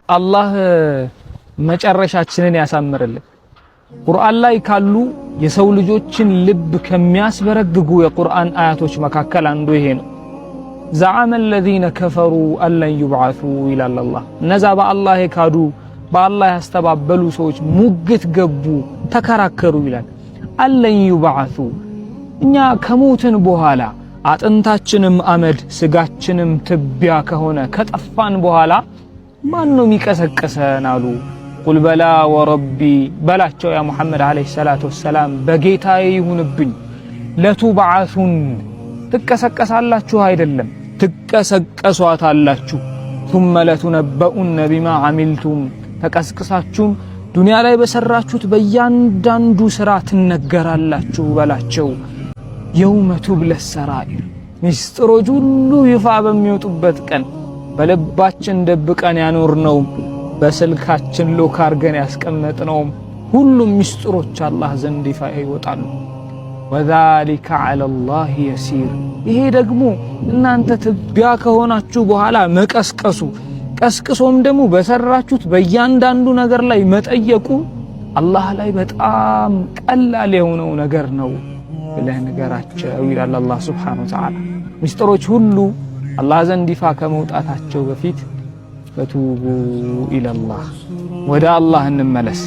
አላህ መጨረሻችንን ያሳምርልን። ቁርአን ላይ ካሉ የሰው ልጆችን ልብ ከሚያስበረግጉ የቁርአን አያቶች መካከል አንዱ ይሄ ነው። زعم الذين كفروا أن لن يبعثوا ይላል አላህ። እነዛ በአላህ የካዱ፣ በአላህ ያስተባበሉ ሰዎች ሙግት ገቡ፣ ተከራከሩ ይላል። أن لن يبعثوا፣ እኛ ከሞትን በኋላ አጥንታችንም አመድ ስጋችንም ትቢያ ከሆነ፣ ከጠፋን በኋላ ማን ነው የሚቀሰቅሰን አሉ። قل بلى وربي በላቸው يا ሙሐመድ عليه الصلاة والسلام፣ በጌታዬ ይሁንብኝ፣ لتبعثن ትቀሰቀሳላችሁ አይደለም ትቀሰቀሷታላችሁ። ثم لتنبؤن بما عملتم ተቀስቅሳችሁም ዱንያ ላይ በሰራችሁት በእያንዳንዱ ስራ ትነገራላችሁ በላቸው። يوم تبلى السرائر ሚስጥሮች ሁሉ ይፋ በሚወጡበት ቀን፣ በልባችን ደብቀን ያኖርነው፣ በስልካችን lock አርገን ያስቀመጥነው ሁሉም ሚስጥሮች አላህ ዘንድ ይፋ ይወጣሉ። وذلك على الله يسير። ይሄ ደግሞ እናንተ ትቢያ ከሆናችሁ በኋላ መቀስቀሱ፣ ቀስቅሶም ደግሞ በሰራችሁት በእያንዳንዱ ነገር ላይ መጠየቁ አላህ ላይ በጣም ቀላል የሆነው ነገር ነው ብለህ ንገራቸው ይላል አላህ سبحانه وتعالى። ሚስጥሮች ሁሉ አላህ ዘንድ ይፋ ከመውጣታቸው በፊት فتوبوا إلى الله፣ ወደ አላህ እንመለስ።